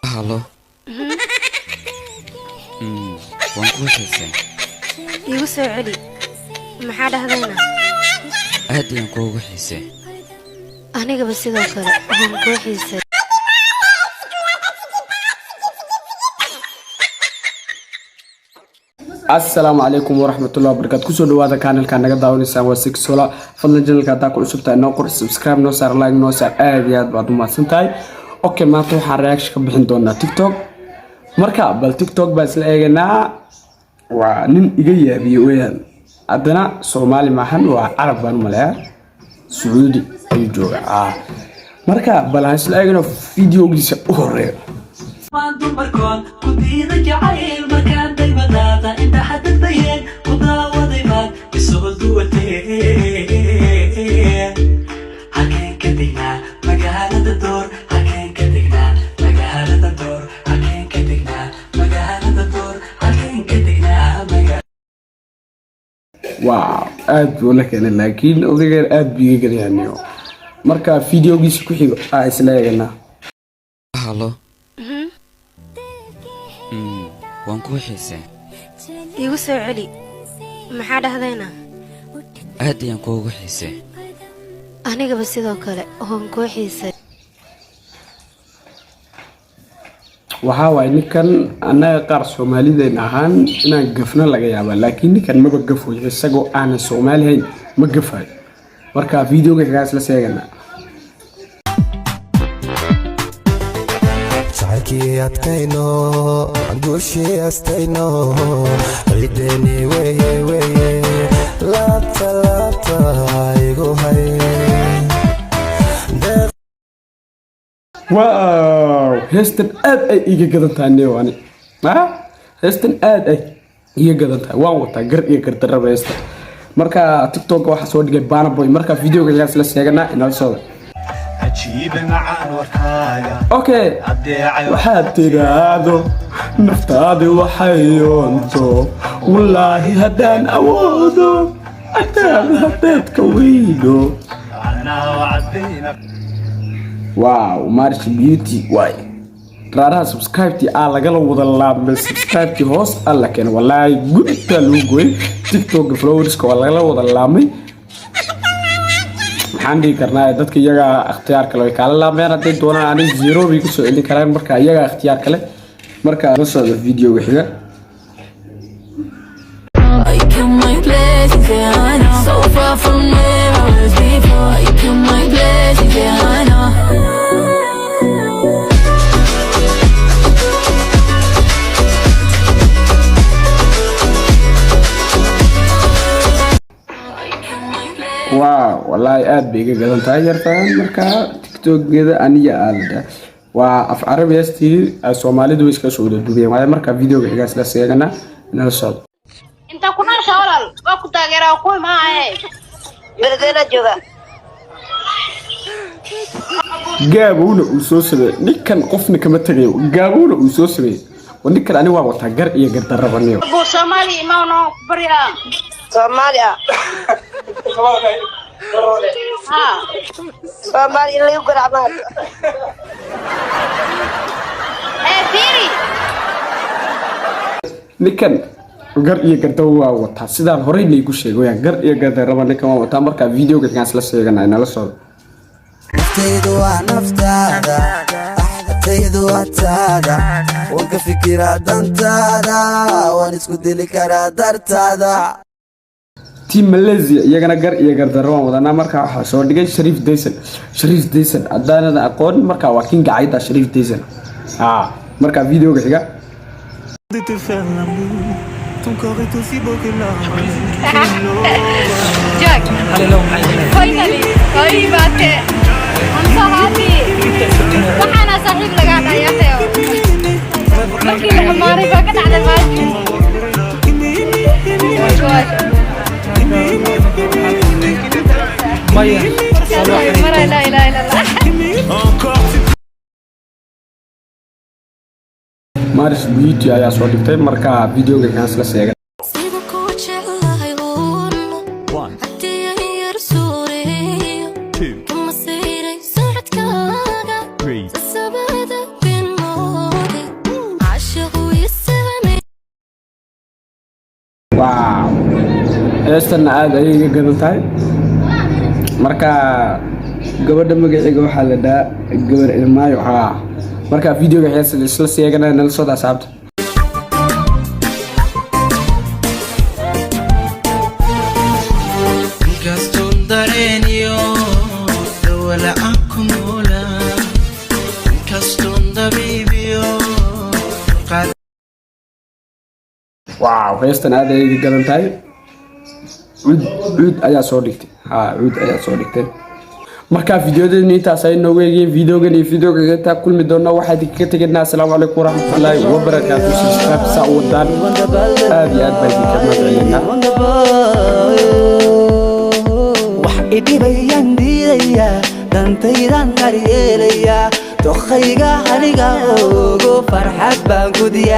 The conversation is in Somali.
Hello. Waan kuu xiisay. Iigu soo celi, maxaa dhahdayna? Aad ayaan kuugu xiisay. Anigaba sidoo kale waan kuu xiisay. Asalaamu calaykum waraxmatullahi wabarakaatu. Kusoo dhawaada channelka naga daawanaysaan waa Sixola. Fadlan channelka haddaa ku cusub tahay, noo qor subscribe, noo saar like, noo saar. Aad iyo aad baad u mahadsan tahay. Okay, maanta waxaan reaction ka bixin doonaa TikTok. Marka bal TikTok baan isla eeganaa. Waa nin iga yaabiye weyaan, haddana Soomaali maahan, waa Carab baan u maleeyaa, Sacuudi ayuu joogaa. Marka bal aan isla eegno videogiisa u horeeyo. Dumarkood ku diida jacayl markaan daymadaada indhaha dadbayeen ku daawaday baad isoo duwatee. Halkeen ka degnaa magaalada door? Halkeen ka degnaa magaalada door? Halkeen ka degnaa magaalada door? Halkeen ka degnaa magaalada? Wow, aad buu la keenay, laakiin odaygan aad buu iga gadayaniyo. Marka videogiisa ku xigo aa isla eeganaa. Hello. Waan kuu xiisay. Iigu soo celi, maxaa dhahdayna? Aad ayaan kuugu xiisay. Anigaba sidoo kale waan kuu xiisay. Waxaa waaye ninkan annaga qaar Soomaalideyn ahaan inaan gafno laga yaabaa, laakiin ninkan maba gafoyo. Isagoo aanan Soomaali hayn ma gafayo. Marka videoga xigaa isla seeganaa. Jacaylkii adkayno, guushii astayno, ciideeni weye weye, laabta laabta igu hay. Wow, heestan aad ay iiga gadan tahay neo ani. Heestan aad ay iiga gadan tahay, waan wataa gar iyo gardarraba heestan. Marka TikTok waxaa soo dhigay Bana Boy. Marka videoga xigaa isla seeganaa, inala socda. Cajiibe macaan warkaaga. Okay. Adeecay. Waxaad tiraahdo naftaadi waxay yoonto, wallaahi haddaan awoodo agtaada haddaad ka weydo. Anaa wacdayna. Wow, March Beauty waay. Raaraha subscribe-tii aa lagala wada laabmay, subscribe-tii hoos alla keenay, wallaahi gudtaa lagu gooyay. TikTok followerska waa lagala wada laabmay. Maxaan dhihi karnaa? Dadka iyagaa ikhtiyaar kale way kaala laabmayaan hadday doonaan, ani zero bay kusoo celin karaan. Marka iyagaa ikhtiyaar kale. Marka la socda videoga xiga. I count my blessings, yeah, I know. So far from where I was before. I count my blessings, yeah, I know. Wow, wallaahi aad bay iga gadan tahay yartaan. Marka TikTokgeeda aniga aalada waa af Carabi, heestii Soomaalidu way iska soo wada duubeen waaye. Marka videoga xigaa isla seegana, inala socdo. Intaa ku noosha walaal, waa ku taageeraa, ku imaahe. Beledweynaha jooga. Gaabowna uu soo sameeyey ninkan, qofna kama tegayo. Gaabowna uu soo sameeyey oo ninkan ani waa wataa gar iyo gardarraba niyo. Buu Soomaali imaano ku baryaa. Soomaaliya. Ha. Soomaaliya in lagu garaac maanta. Ee fiiri. Ninkan gar iyo gardarro waa wataa, sidaan horey laygu sheegay wayaan, gar iyo gardarraba ninkan waa wataa. Marka videoga xigaan isla sheegana, inala socdo. Naftaydu waa naftaada, axdataydu waa taada, waan ka fikiraa dantaada, waan isku dili karaa dartaada. Team Malaysia iyagana gar iyo gardarro waan wadanaa. Marka waxaa soo dhigay Shariif Dayson. Shariif Dayson haddaanada aqoon, marka waa kinga cayda Shariif Dayson. Marka videoga xiga. De te faire l'amour, ton corps est aussi beau que la Jack, finally, waa ii imaatee. I'm so happy. Waxaana saaxiib lagaa dhayaa xeyo. Markii la xumaaray baa ka dhacday maashi. Oh my God. Mara laa ilaaha illa Allah. Maris Beauty ayaa soo dhigtay. Marka videoga xigaan isla sheegay. Sida kuu jeclahay uun haddii ay yar suureeyo kama sayray socodkaaga sasabada bino. Wow, heestanna aada ayay iga gadan tahay. Marka gabadha magaceega waxaa la dhahaa Gabar Ilmaayo. Haa, marka videoga heesta isla seeganaya, nala socda asxaabta. Inkastoon dareeniyo dawalacaan ku noolaa, inkastoon dabiibiyo dulqaad. Wow, heestan aad ayay iga gadan tahay. Cuud, cuud ayaa soo dhigtay. Ha, cuud ayaa soo dhigtay. Marka videodeedni intaas ay noogu eegeen. Videogan iyo videoga intaa kulmi doona, waxaa idinkaga tegaynaa asalaamu calaykum waraxmatullaahi wabarakaatu. Subscribe saa u wadaan, aad iyo aad baa idinka mahadcelinaa. Wax idhibayaan diidaya, dantaydan daryeelaya, dokhayga aniga ogo, farxad baan ku diyaa.